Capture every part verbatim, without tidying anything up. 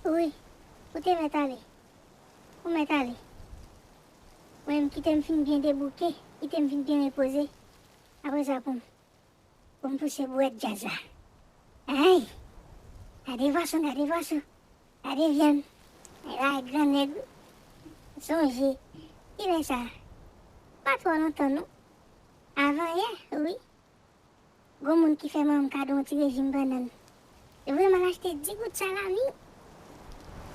Wi, ou te mèt ale. Ou mèt ale. Mwen menm, kite m fin byen debouke, kite m fin byen repoze. Apre sa, pou m, pou m pouse bouwèt djaz la. Ay! Gade pwason, gade pwason. Gade vyann. E la, gran nèg. Sonje. Kilè sa? Pa twò lontan, non. Avanyè, wi. Gon moun ki fè manman m kado yon ti rejim bannann. Li voye m al achte dis goud salami.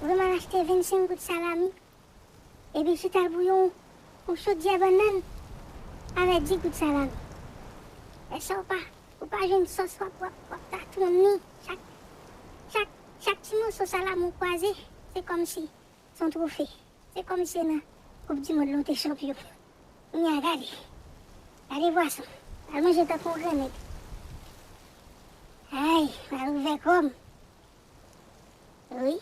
Li voye m al achte vennsenk goud salami. Epi sot al bouyi yon, yon chodyè bannann avèk dis goud salami. Lè sa ou pa, ou pa jwenn sòs, w ap, w ap, w ap tatounen. Chak, chak, chak ti moso salami ou kwaze, se kòmsi se yon twofe. Se kòmsi se nan Koup di Mond lan w te chanpyon. Kounye a, gade. Gade pwason. Al manje tankou yon gran nèg. Ay, m al ouvè kò m. Wi.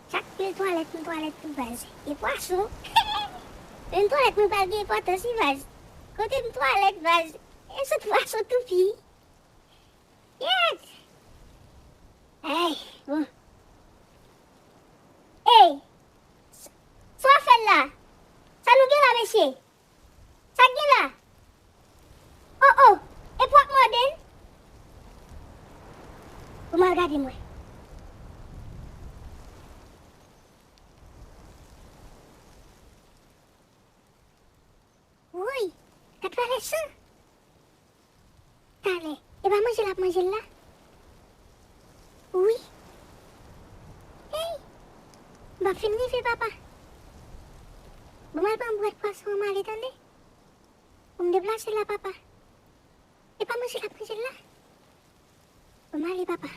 Chak pil twalèt m twalèt pou baz. E pwason. Menm twalèt mwen pral gen enpòtans wi baz. Kote m twalèt baz. E sot pwason toupi. Yèt! Ay, bon. Ey! S-, sa w ap fè la? Sa nou gen la, mesye? Sa k gen la? Oh, oh! E pou w ap mòde l? Bon, m al gade m wè. Woy! Gad valè san! Talè. E pa manje l ap manje l la? Wi. Hey! M p ap fin rive, papa. Bon, m al pran bwèt pwason an, m ale, tande. Bon, m deplase la, papa. E pa manje l ap manje l la? Bon, m ale, papa.